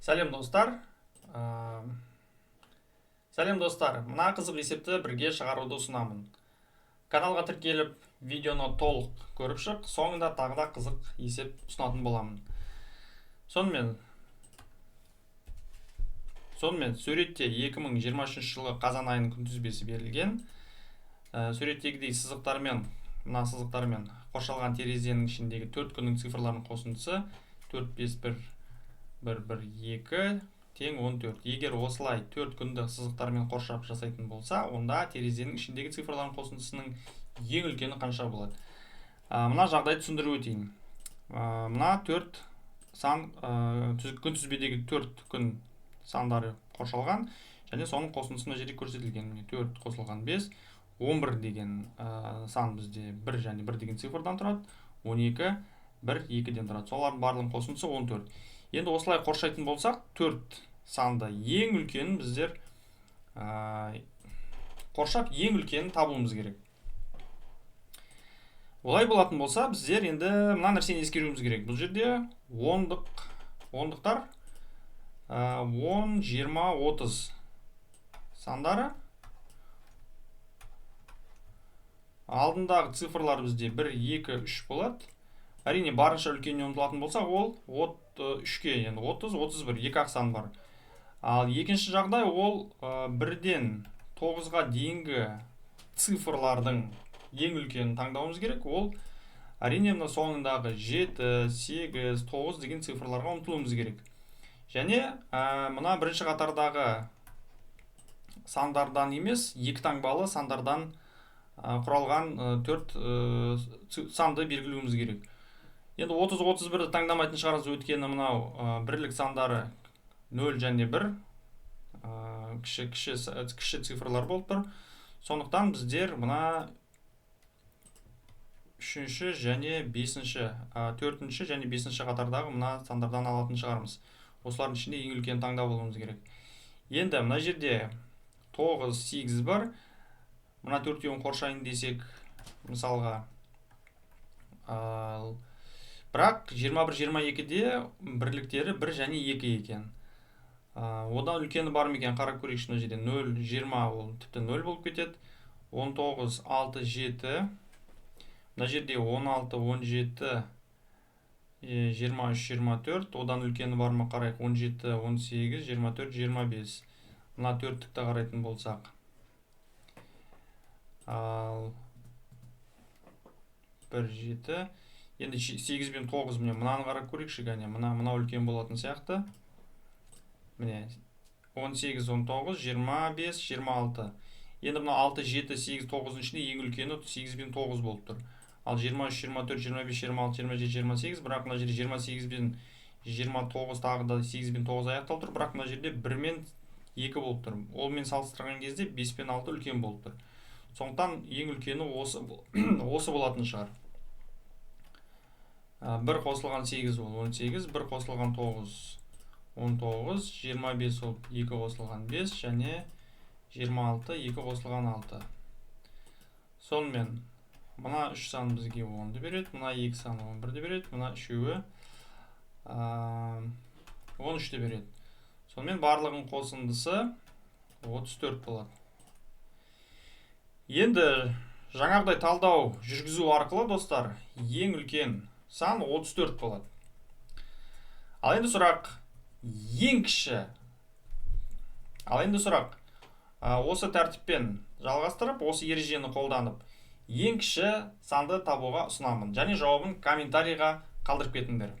Сәлем, достар! Сәлем, достар! Мына қызық есепті бірге шығаруды ұсынамын. Каналға тіркеліп, видеоны толық көріп шық. Соңында тағы да қызық есеп ұсынатын боламын. Сонымен, суретте 2023 жылғы қазан айының күнтізбесі берілген. Суреттегідей сызықтармен, мына сызықтармен қоршалған терезенің ішіндегі 4 күннің цифрларының қосындысы 4, 5, 1, 1, 1, 2 тең 14. Егер осылай 4 күнді сызықтармен қоршап жасайтын болса, онда терезенің ішіндегі цифрлардың қосындысының ең үлкені қанша болады? Мына жағдайды түсіндіріп өтейін. Мына 4 сан, күнтізбедегі 4 күн сандары қоршалған және соның қосындысы мына жерде көрсетілген. Міне, 4 қосылған 5, 11 деген сан бізде 1 және 1 деген цифрдан тұрады, 12, 1, 2-ден тұрады. Солардың барлығының қосындысы 14. Енді осылай қоршайтын болсақ, 4 санды ең үлкенін біздер қоршап, ең үлкенін табуымыз керек. Олай болатын болса, біздер енді мына нәрсені ескеруіміз керек. Бұл жерде ондықтар, 10, 20, 30 сандары. Алдындағы цифрлар бізде 1, 2, 3 болады. Әрине, барынша үлкеніне ұмтылатын болсақ, ол 3-ке, енді 30, 31, екі ақ сан бар. Ал екінші жағдай ол, 1-ден 9-ға дейінгі цифрлардың ең үлкенін таңдауымыз керек. Ол әрине мына соңындағы 7, 8, 9 деген цифрларға ұмтылуымыз керек. Және мына бірінші қатардағы сандардан емес, екі таңбалы сандардан құралған 4 санды белгілеуіміз керек. Енді 30, 31-ді таңдамайтын шығармыз, өйткені мынау бірлік сандары 0 және 1, кіші цифрлар болып тұр. Сондықтан біздер мына үшінші және бесінші, төртінші және бесінші қатардағы мына сандардан алатын шығармыз. Осылардың ішінде ең үлкенін таңдап алуымыз керек. Енді мына жерде 9, 8 бар. Мына төртеуін қоршайын десек, мысалға, ал, бірақ 21, 22-де бірліктері 1 және 2 екен. Одан үлкені бар ма екен, қарап көрейікші. Мына жерде 0, 20, ол тіпті 0 болып кетеді. 19, 6, 7. Мына жерде 16, 17, 23, 24. Одан үлкені бар ма қарайық. 17, 18, 24, 25. Мына төрттікті қарайтын болсақ. Ал 1, 7. Енді 8 бен 9, міне, мынаны қарап көрейікші, кәне. Мынау үлкен болатын сияқты. Міне, 18, 19, 25, 26. Енді мына 6, 7, 8, 9-ның ішінде ең үлкені 8 бен 9 болып тұр. Ал 23, 24, 25, 26, 27, 28, бірақ мына жерде 28 бен 29 тағы да 8 бен 9 аяқталып тұр, бірақ мына жерде 1 мен 2 болып тұр. Олмен салыстырған кезде 5 пен 6 үлкен болып тұр. Сондықтан ең үлкені осы болатын шығар. 1 қосылған 8 ол 18, 1 қосылған 9 19, 25 ол 2 қосылған 5 және 26 2 қосылған 6. Сонымен мына 3 сан бізге 10-ды береді, мына 2 сан 11-ді береді, мына үшеуі 13-ті береді. Сонымен барлығының қосындысы 34 болады. Енді жаңағыдай талдау жүргізу арқылы, достар, ең үлкен сан 34 болады. Ал енді сұрақ, ең кіші. Ал енді сұрақ, осы тәртіппен жалғастырып, осы ережені қолданып, ең кіші санды табуға ұсынамын. Және жауабын комментарийға қалдырып кетіңдер.